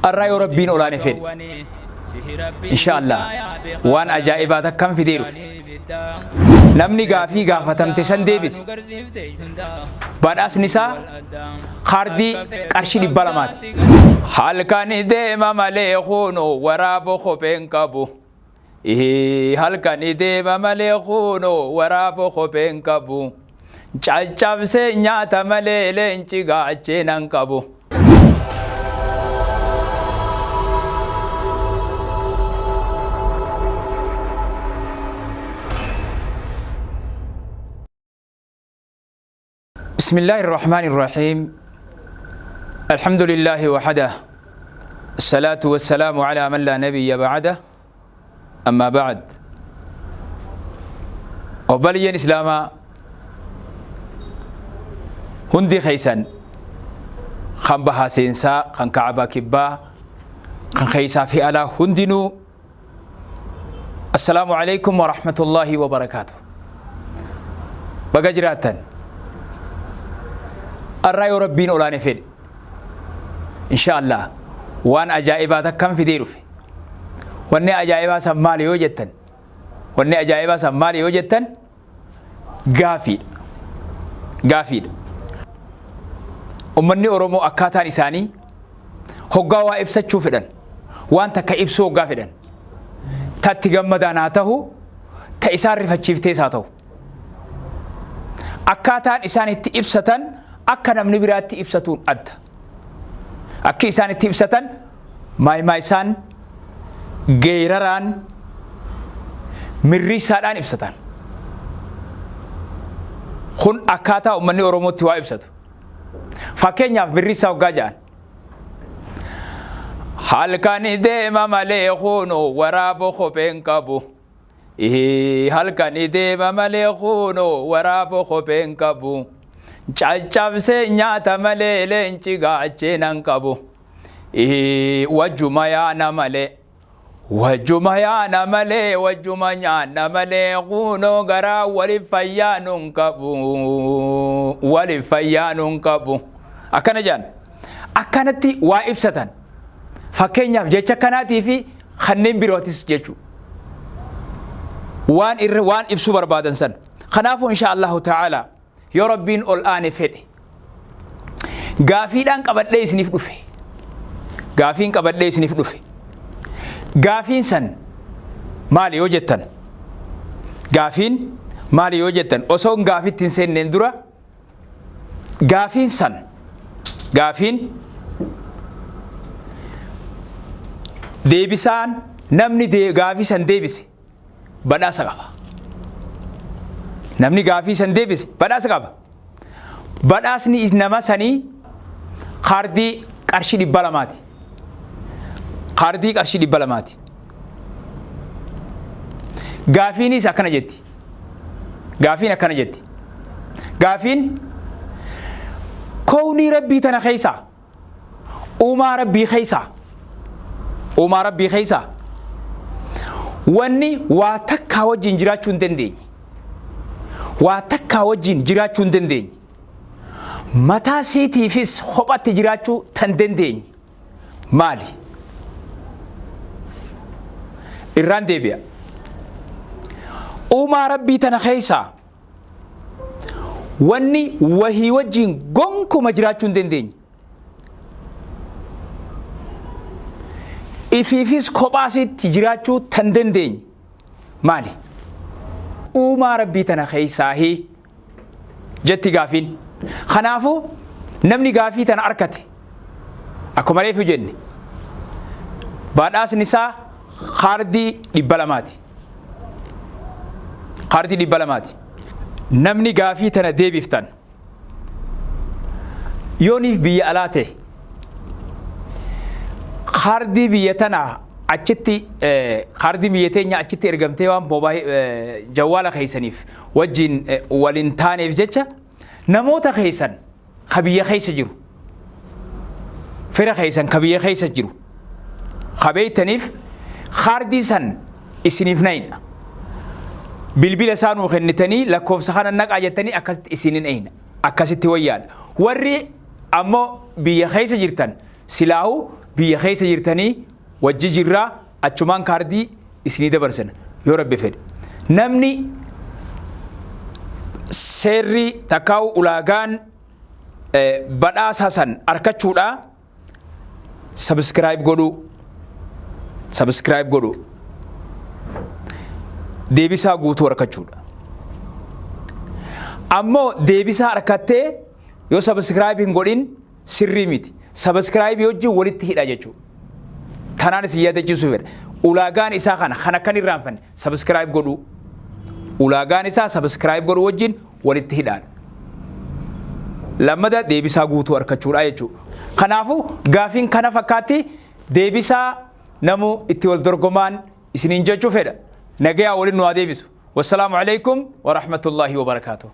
Arraa yoo Rabbiin olaane fedhe, insha Allah waan ajaa'ibaa takkan fidee dhufe. Namni gaafii gaafatamte san deebise badhaasni isaa kaardii qarshii 200ti. Halkan deema malee kunoo waraaboo kopheen qabu. Halkan deema malee kunoo waraaboo kopheen qabu. Caccabsee nyaata malee leenci gaachee nan qabu. بسم الله الرحمن الرحيم الحمد لله وحده الصلاة والسلام على من لا نبي بعده أما بعد Obboleeyyan Islaamaa hundi keessan kan bahaa seensaa, kan Ka'abaa kibbaa, kan keessaa fi alaa hundinuu Assalaamu alaikum wa rahmatullahi wa barakaatu. Baga jiraattan. Arraa yoo Rabbiin olaane fedhe. Insha Allah waan ajaa'ibaa takkan fidee dhufe. Wanni ajaa'ibaa san maali yoo jettan Wanni ajaa'ibaa san maali yoo jettan gaafiidha. Gaafiidha. Ummanni Oromoo akkaataan isaanii hoggaa waa ibsachuu fedhan, waan takka ibsuu hoggaa fedhan, tatti gammadaan haa tahu, ta isaan rifachiiftees haa tahu. Akkaataan isaan itti ibsatan akka namni biraatti ibsatuun adda. Akki isaan itti ibsatan maaymaa isaan geeraraan mirriisaadhaan ibsatan. Kun akkaataa uummanni Oromootti waa ibsatu. Fakkeenyaaf mirriisaa hoggaa ja'an. Halkan deema malee kunoo waraaboo kopheen qabu. Halkan deema malee kunoo waraaboo kopheen qabu. Caccabsee nyaata malee leenci gaachee nan qabu. Wajjuma yaana malee. Wajjuma yaana malee wajjuma nyaanna malee kunoo garaa wali fayyaa nun qabu. Wali fayyaa nun qabu. Akkana jedhan. Akkanatti waa ibsatan. Fakkeenyaaf jecha kanaatii fi kanneen birootis jechuudha. Waan irra waan ibsuu barbaadan san. Kanaafuu insha Allahu ta'ala yoo Rabbiin ol aane fedhe gaafiidhaan qabadhee isiniif dhufe. Gaafiin qabadhee isiniif dhufe. Gaafiin san maali yoo jettan? Gaafiin maali yoo jettan? Osoo gaafitti hin seenneen dura gaafiin san gaafiin deebisaan namni gaafii san deebise badhaasa qaba. Namni gaafii san deebise badhaasa qaba. Badhaasni nama sanii kaardii qarshii 200ti. Kaardii qarshii 200ti. Gaafiinis akkana jetti. Gaafiin akkana jetti. Gaafiin kownii Rabbii tana keessaa uumaa Rabbii keessaa uumaa Rabbii keessaa wanni waa takkaa wajjin jiraachuu hin dandeenye. Waa takkaa wajjin jiraachuu hin dandeenye. Mataa siitiifis kophatti jiraachuu tan dandeenye. Maali? Irraan deebi'a. Uumaa Rabbii tana keessaa wanni wahii wajjin gonkuma jiraachuu hin dandeenye. Ifiifis kophaasitti jiraachuu tan dandeenye maali? Uumaa Rabbii tana keessaahi jetti gaafiin. Kanaafuu namni gaafii tana arkate akkuma reefu jenne badhaasni isaa kaardii 200ti. Kaardii 200ti. Namni gaafii tana deebiftan yooniif biyya alaa ta'e kaardii biyya tanaa achitti kaardii biyya teenya achitti ergamtee waan moobaayil jawwaala keessaniif wajjin wal hin taaneef jecha namoota keessan ka biyya keessa jiru fira keessan ka biyya keessa jiru ka beektaniif kaardii san isiniif nayna. Bilbila isaa nuu kennitanii lakkoofsa kana naqaa jettanii akkasitti isinin eyna. Akkasitti wayyaadha. Warri ammoo biyya keessa jirtan silaahu biyya keessa jirtanii wajji jirraa achumaan kaardii isinii dabarsina yoo Rabbi fedhe. Namni seerri takkaa'u ulaagaan badhaasa san arkachuudha subscribe godhuu, subscribe godhuu, deebisaa guutuu arkachuudha. Ammoo deebisaa arkattee yoo subscribe hin godhin sirrii miti. Subscribe wajjin walitti hidha jechuudha. Tanaan isin yaadachiisuu fedha. Ulaagaan isaa kana kan akkan irraanfanne subscribe godhuu. Ulaagaan isaa subscribe godhuu wajjin walitti hidhaadha. Lammada deebisaa guutuu argachuudha jechuudha. Kanaafuu gaafiin kana fakkaatti, deebisaa namu itti wal dorgomaan isiniin jechuu fedha. Nagayaa waliin nu haa deebisu. Wassalaamu alaikum wa rahmatullahi wa barakaatuh.